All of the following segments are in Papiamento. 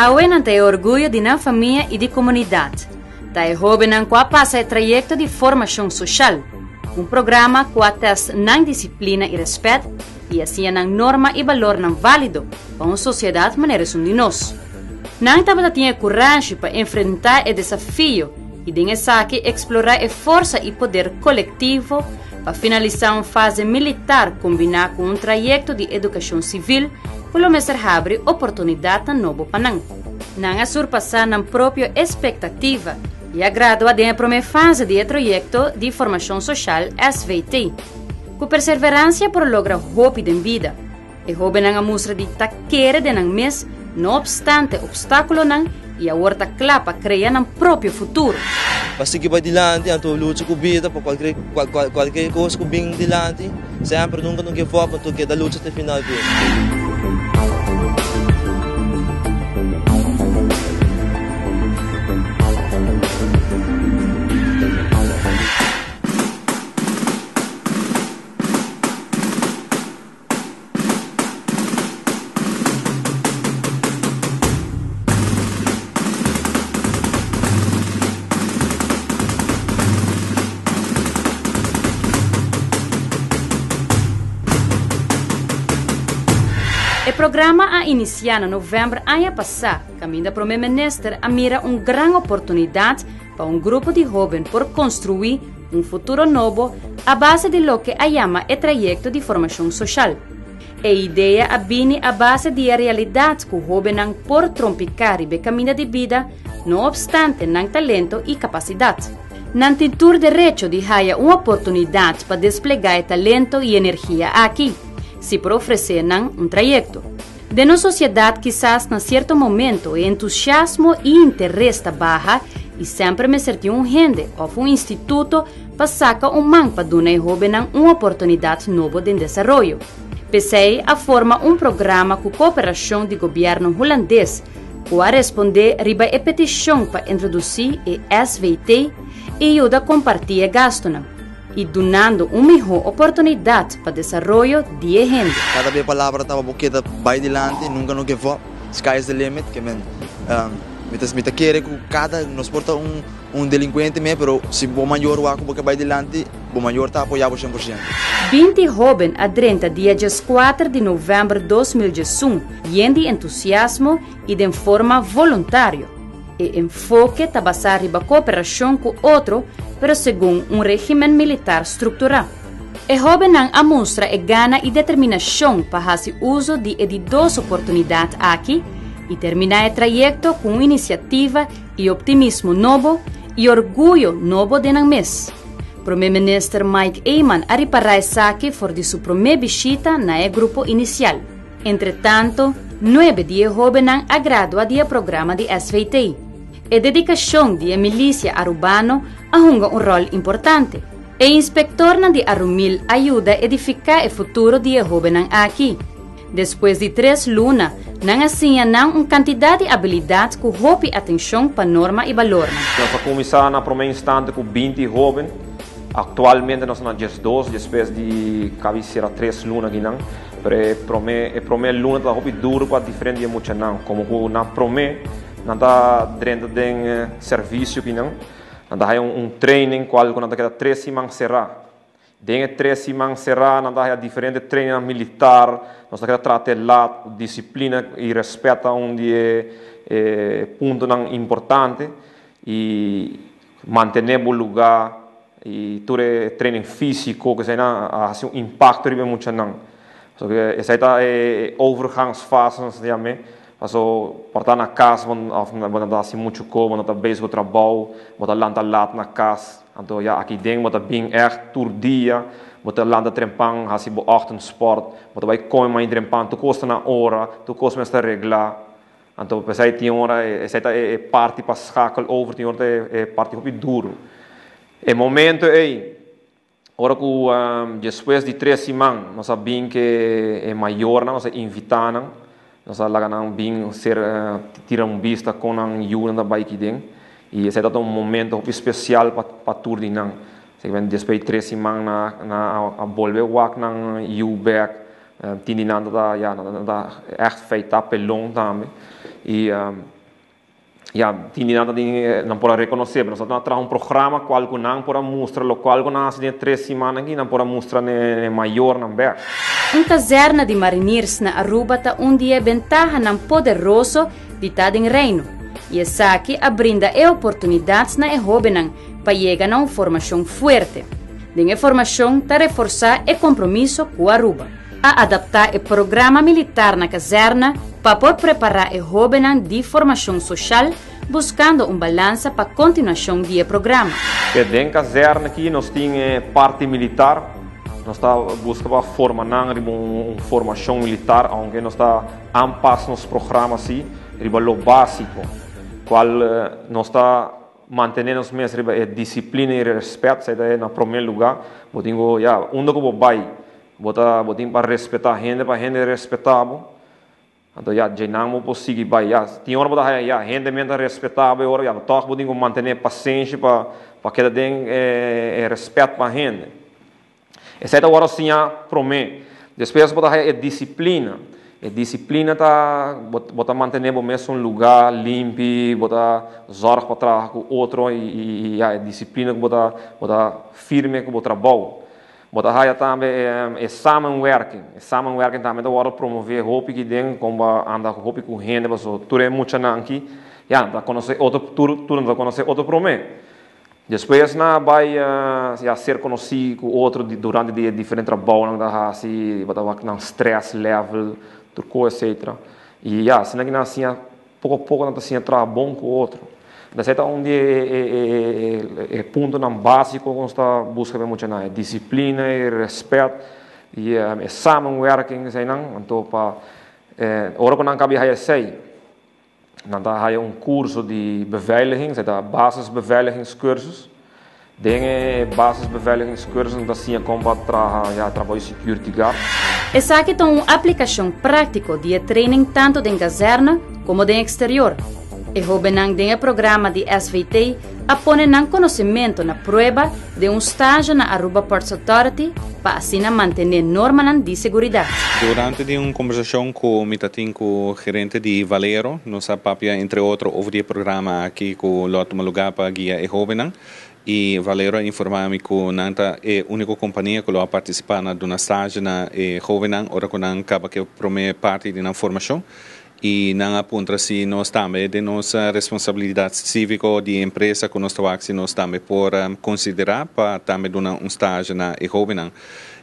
Awe nan ta e orguyo di nan famia i di komunidat. Ta e hóbennan ku a pasa e trayekto di formashon soshal, un programa ku a tèst nan disiplina i rèspèt i a siña nan norma i balornan válido pa un sosiedat manera esun di nos. Nan tabata tin e kurashi pa enfrentá e desafio i den esaki eksplorá e forsa i poder kolektivo pa finalisá un fase militar kombiná ku un trayekto di edukashon sivil ku lo mester habri oportunidatnan nobo pa nan. Nan a surpasá nan propio espektativa i a gradua den e promé fase di e trayekto di formashon soshal SVT. Ku perserveransia por logra hopi den bida. E hóbennan a mustra di ta kere den nan mes no opstante opstákulonan i awor ta kla pa krea nan propio futuro. Pa sigui bai dilanti anto lucha ku bida pa kualke kos ku bin dilanti semper nunka no give up anto keda lucha te final di. E programa a inisiá na novèmber aña pasá, kaminda Promé Minister a mira un gran oportunidat pa un grupo di hóben por konstruí un futuro nobo a base di loke a yama e trayekto di formashon soshal. E idea a bini a base di e realidat ku hóbennan por trompiká riba e kaminda di bida no opstante nan talento i kapasidat. Nan tin tur derecho di haya un oportunidat pa desplegá e talento i energia aki, si por ofresé nan un trayekto. Den nos sosiedat kisas na sierto momento e entusiasmo i interes ta baha i semper mester tin un hende òf un instituto pa saka un man pa duna e hóbennan un oportunidat nobo den desaroyo. P'esei a forma un programa ku kooperashon di gobièrnu hulandes ku a respondé riba e petishon pa introdusí e SVT i yuda kompartí e gastunan. I dunando un mihó oportunidat pa desaroyo di e hende. Kada bia palabra taba bo keda bai dilanti, nunka no give up, sky is the limit, ke men mi ta mi ta kere ku kada nos por ta un un delinkuente me pero si bo mayor wak ku bo ke bai dilanti bo mayor ta apoya bo 100%. 20 hóben a drenta dia 14 di novèmber 2011 yen di entusiasmo i den forma voluntario. E enfoke ta basá riba kooperashon ku otro, pero segun un régimen militar strukturá. E hóbennan a mustra e gana i determinashon pa hasi uso di e di dos oportunidat aki i terminá e trayekto ku un inisiativa i optimismo nobo i orguyo nobo den nan mes. Prome Minister Mike Eman a ripará esaki for di su prome bishita na e grupo inisial. Entretanto, nuebe di e hóbennan a gradua di e programa di SVT. E dedikashon di e milisia arubano a hunga un ròl importante. E inspektornan di Arumil a yuda edifiká e futuro di e hóbennan aki. Despues di tres luna, nan a siña nan un kantidat di abilidat ku hopi atenshon pa norma i balornan. Nos a kuminsá na promé instante ku 20 hóben. Aktualmente nos ta na 12 despues di kabi sera tres luna akinan. Pero e promé e promé luna ta hopi duro pa diferente di e muchanan. Komo ku na promé nan ta drenta den servisio kinan, nan ta haya un training kual ku nan ta keda tres siman será. Den e tres siman será nan ta haya diferente trainingnan militar, nos ta keda trata e lat, disiplina i rèspèt ta un di e e puntonan importante i mantené bo lugá i tur e training físiko ku eseinan a hasi un impakto riba e muchanan. Pasobra esei ta e overgangsfase nos ta yam'é, paso por ta na kas bo òf bo no ta hasi muchu kos, bo no ta bezig ku trabou, bo ta lanta lat na kas, anto ya aki den bo ta bin ègt tur dia, bo ta lanta trempan hasi bo ochtendsport, bo ta bai kome mai trempan, tur kos ta na ora, tur kos mester reglá. Anto p'esei tin ora esei ta e parti pa schakel over, tin ora ta e parti hopi duru. E momento ei, ora ku despues di tres siman nos a bin ke e mayornan, nos a invitá nan, nos a laga nan bin ser tira un bista kon nan yunan ta bai kiden. I esei tabata un momento hopi spesial pa pa tur di nan. Despues di tres siman nan a bolbe wak nan yu bèk. Tin di nan ta, ja, nan ta echt feita pelon tambe. Y ja, tin di nan ta tin, nan por a reconoce, pero nos a traha un programa cual cu nan por a mustra locual cu nan haci den e tres siman aki, nan por a mustra n'e mayornan bek. Un kazèrna di mariniers na Aruba ta un di e bentahanan poderoso di ta den Reino, i esaki a brinda e oportunidat na e hóbennan pa yega na un formashon fuerte. Den e formashon ta reforsá e kompromiso ku Aruba. A adaptá e programa militar na kazèrna pa por prepará e hóbennan di formashon soshal buskando un balansa pa kontinuashon di e programa. Ke den kazèrna aki nos tin e parti militar, nos ta buska pa forma nan riba un formashon militar, aunke nos ta aanpas nos programa si riba lo básiko, kual nos ta Mantené nos mes riba e disiplina i rèspèt, esei ta e na promé lugá. Bo tin ku, ya, unda ku bo bai, bo ta, bo tin pa respetá hende pa hende respetá bo. Anto ya, djeinan bo por sigui bai. Ya, tin ora bo ta haña, ya, hende men ta respetá bo e ora, ya, tòg bo tin ku mantené pasenshi pa, pa keda den e, e rèspèt pa hende. Esei ta wòrdu siñá promé. Despues bo ta haña e disiplina. E disiplina ta, bo ta mantené bo mes un lugá limpi, bo ta zòrg pa traha ku otro i ya, e disiplina ku bo ta, bo ta firme ku bo trabou. Bo ta haña tambe e samenwerking. E samenwerking tambe ta wòrdu promové hopi aki den, kon bo a anda hopi ku hende pasobra tur e muchanan aki, ya, ta konosé otro, tur tur nan ta konosé otro promé. Despues nan a bai ya ser konosí ku otro durante di e diferente trabounan ku ta hasi, bo ta wak nan stress level, tur kos etcetera. I ya, asina ki nan a siña poko poko nan ta siña traha bon ku otro. Esei ta un di e puntonan básiko ku nos ta buska pa e muchanan, e disiplina, e rèspèt i e samenwerking eseinan. Anto pa ora ku nan kabi haya esei, Nan ta haya un curso di beveiliging, esei ta basisbeveiligingscursus. Den e basisbeveiligingscursus nan ta siña con pa traha, ya, trabou di security guard. Esaki ta un aplicacion practico di e training tanto den kazerne como den exterior. E hobennan den e programa di SVT a pone nan conocimento na prueba den un stage na Aruba Ports Authority pa asina mantene normanan di seguridad. Durante di un kombersashon ku mi ta tin ku gerente di Valero, nos a papia entre otro over di e programa aki ku lo a tuma lugá pa guia e hóbennan i Valero a informá mi ku nan ta e úniko kompania ku lo a partisipá na duna stage na e hóbennan ora ku nan kaba ku e promé parti di nan formashon. I nan a puntra si nos tambe den nos responsabilidat síviko di empresa ku nos ta wak si nos tambe por konsiderá pa tambe duna un stage na e hóbennan.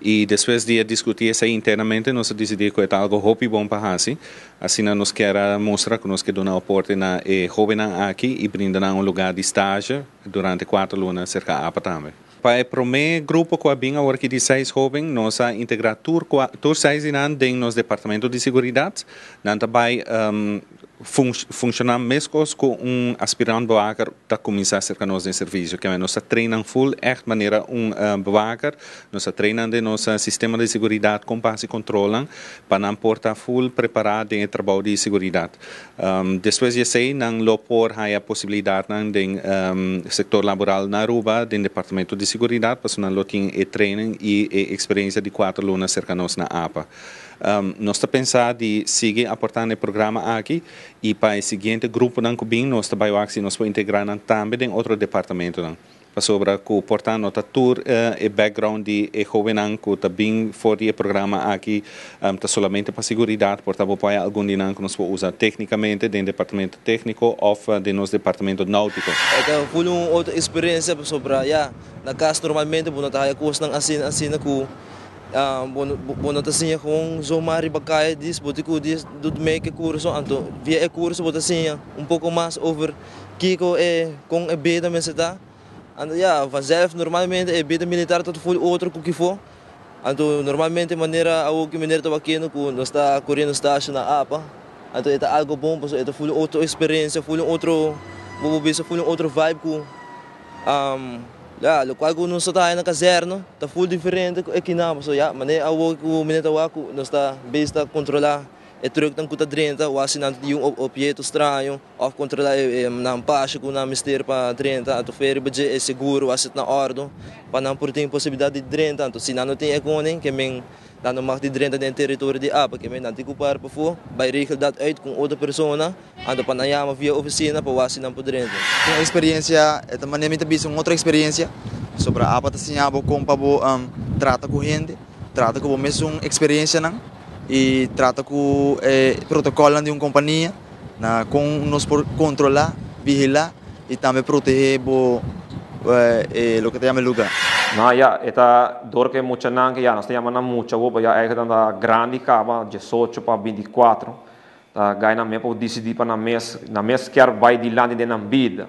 I despues di a diskutí esei internamente nos a disidí ku e ta algu hopi bon pa hasi. Asina nos kier a mustra ku nos ke duna aporte na e hóbennan aki i brinda nan un lugá di stage durante kuater luna serka apa tambe. Pa e promé grupo ku a bin awor aki di seis hóben, nos a integrá tur tur seis di nan den nos departamento di seguridat. Nan ta bai funshoná meskos ku un aspirant bewaker ta kuminsá serka nos den servisio. Keme nos ta train nan ful ègt manera un bewaker. Nos ta train nan den nos sistema di seguridat kon pa hasi kontrolnan pa nan por ta ful prepará den e trabou di seguridat. Despues di esei nan lo por haya posibilidatnan den sektor laboral na Aruba den departamento di seguridat pasobra nan lo tin e training i e eksperensia di kuater luna serka nos na apa. Nos ta pensa di sigui aportá na e programa aki i pa e siguiente gruponan ku bin nos ta bai wak si nos por integrá nan tambe den otro departamentonan. Pasobra ku por ta no ta tur e background di e hobennan ku ta bin for di e programa aki ta solamente pa seguridat, por ta bo por haya algun di nan ku nos por usa teknikamente den departamento tekniko òf den nos departamento nautiko. E ta ful un otro eksperensia pasobra ya na kas normalmente bo no ta haya kosnan asina asina ku bo no ta siña gewoon zomaar riba kaya dis bo tin ku dis doet mee ku e kurso anto via e kurso bo ta siña un poko mas over Kiko e kon e bida mester ta? Anto ya, vanzelf normalmente e bida militar ta full otro ku kifo. Anto normalmente manera awo ki meneer ta wakiendo ku nos ta koriendo stasio na apa, anto e ta algo bon pasobra e ta full otro eksperensia, full un otro, bo por bisa full un otro vibe ku ya lokual ku nos ta haña na kazèrne ta full diferente ku e kinan pasobra ya manera awo ku meneer ta wak ku nos ta bezig ta kontrolá e trùknan ku ta drenta wak si nan tin un opheto straño. Of kontrolá e nan pasha ku nan mester pa drenta, anto fe riba dje e seguro a set na òrdu pa nan por tin posibilidat di drenta. Anto si nan no tin e koning, ke men Nan no mag di drenta den teritorio di APA, ke men nan tin ku para pafó, bai regel dat uit ku un otro persona, anto pa nan yama via ofisina pa wak si nan por drenta. Un eksperensia, e ta manera mi ta bisa un otro eksperensia, pasobra APA ta siña bo kon pa bo trata ku hende, trata ku bo mesun eksperensianan i trata ku e protokòlnan di un kompania, na kon nos por kontrolá, vigilá i tambe protehé bo e loke ta yama e lugá. No, ya, e ta dor ku e muchanan ke ya nos ta yama nan mucha awor, ya eigen nan ta grandi kaba, diesocho pa bintikuatro, ta gai nan mes por disidí pa nan mes, nan mes kier bai dilanti den nan bida.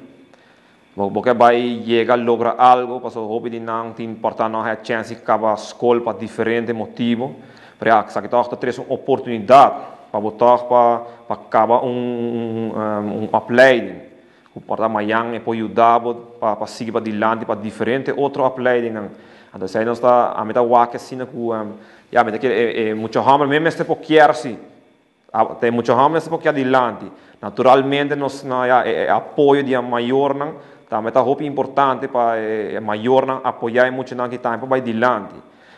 Bo bo ke bai yega logra algo, pasobra hopi di nan tin por ta no haya chèns di kaba skol pa diferente motibu. Pero ya, esaki tòg ta trese un oportunidat pa bo tòg pa pa kaba un un opleiding ku por ta mayan e por yuda bo pa pa sigui padilanti pa diferente otro opleidingnan. Anto esei nos ta, ami ta wak asina ku ya mi ta kere e e mucha hòmber mes mester por kier si. Ta e mucha hòmber mester por keda dilanti. Naturalmente nos na ya e apoyo di e mayornan tambe ta hopi importante pa e mayornan apoyá e muchanan ki tambe por bai dilanti.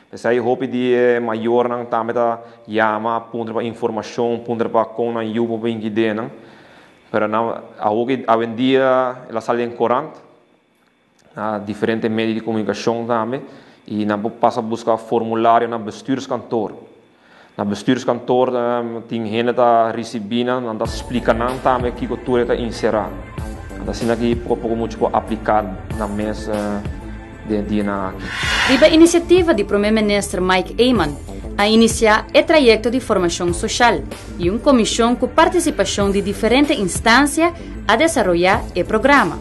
P'esei hopi di e mayornan tambe ta yama puntra pa informashon, puntra pa kon nan yu por bin kidé nan. Pero nan awoki awendia el a sali den korant. Na diferente medio di komunikashon tambe i nan por pasa buska formulario na bestuurskantoor. Na bestuurskantoor tin hende ta risibí nan, nan ta splika nan tambe kiko tur e ta enserá. Anto asina ki poko poko muchu por apliká nan mes den e dianan aki. Riba inisiativa di Prome Minister Mike Eman a inisiá e trayekto di formashon soshal i un komishon ku partisipashon di diferente instansia a desaroyá e programa.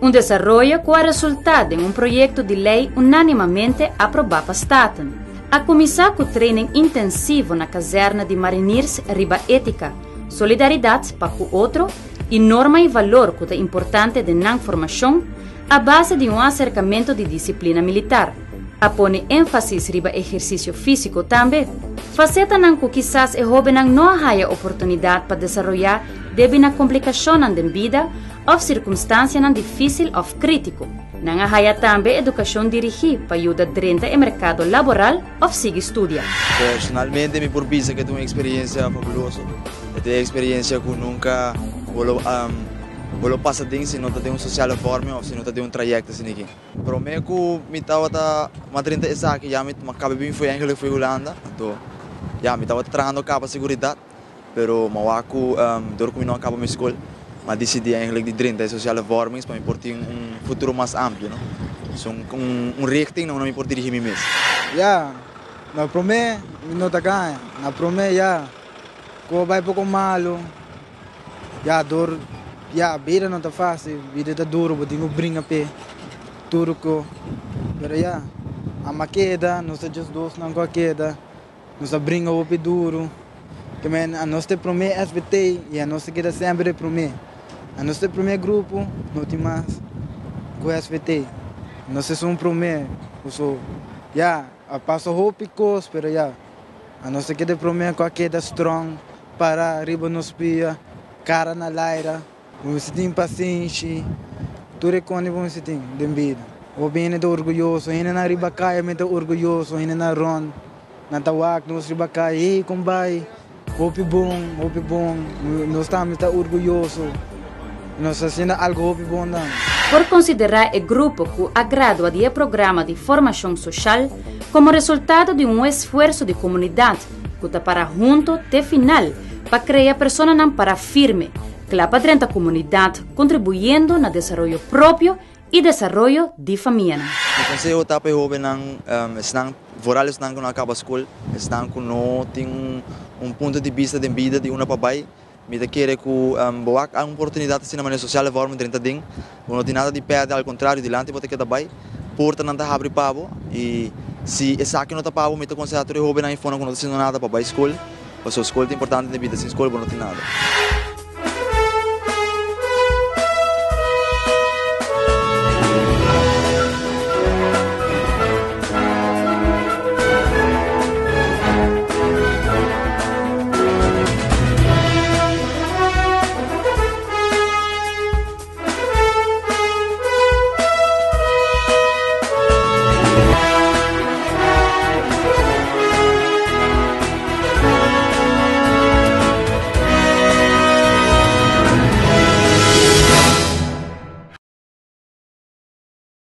Un desaroyo ku a resultá den un proyekto di lei unánimamente aprobá pa Staten. A kuminsá ku training intensivo na kazèrna di Mariniers riba étika, solidaridat pa ku otro i norma i valor ku ta importante den nan formashon a base di un aserkamentu di disiplina militar. A pone énfasis riba ehersisio físiko tambe. Fasetanan ku kisas e hóbennan no a haya oportunidat pa desaroyá debí na komplikashonnan den bida òf sirkunstansianan difísil òf krítiko. Nan a haya tambe edukashon dirigí pa yuda drenta e merkado laboral òf sigui studia. Personalmente mi por bisa ku e ta un eksperensia fabuloso. E ta e eksperensia ku nunka bo lo bo lo pasa den si no ta den un sosiale vorming òf si no ta den un trayekto asina aki. Promé ku mi tabata mas drenta esaki ya mi a kaba bin fo'i Engeland fo'i Hulanda anto ya mi tabata trahando kaba seguridat. Pero mi a wak ku dor ku mi no a kaba mi skol, mi a disidí eigenlijk di drenta e sociale vormings pa mi por tin un futuro mas amplio, no. So un un richting na unda mi por dirigí mi mes. Ya, na promé mi no ta gaña, na promé ya ku a bai poko malu, ya dor ya bida no ta fásil, bida ta duru, bo tin ku bringa p'e tur ku, pero ya, ama keda, nos ta djes dosnan ku a keda. Nos a bringa hopi duru. Ke men anos ta e promé SBT i anos ta keda semper e promé. Anos ta e promé grupo, no tin mas ku SBT. Nos esun promé. So, ya, a pasa hopi kos, pero ya, anos ta keda e promé ku a keda strong, para riba nos pia, kara na laira. Bo mester tin pasenshi, tur e kos bo mester tin den bida. Hopi hende ta orguyoso, hendenan riba kaya mi ta orguyoso, hendenan rònt nan ta wak nos riba kaya, hey kon bai, hopi bon, hopi bon, nos tambe ta orguyoso, nos ta hasiendo algu hopi bon tambe. Por konsiderá e grupo ku a gradua di e programa di formashon soshal komo resultado di un esfuerso di komunidat ku ta para hunto te final pa krea personanan pará firme, kla pa drenta komunidat kontribuyendo na desaroyo propio i desaroyo di famianan. Mi konseho ta pa e hóbennan, esnan, vooral esnan ku no a kaba skol, esnan ku no tin un punto di bista den bida di unda pa bai, mi ta kere ku bo wak un oportunidat asina manera sosiale vormen drenta den, bo no tin nada di pèrdè, al kontrario dilanti bo ta keda bai, portanan ta habri pa bo i si esaki no ta pa bo mi ta konsehá tur e hóbennan i fonan ku no ta hasiendo nada pa bai skol, pasobra skol ta importante den bida, sin skol bo no tin nada.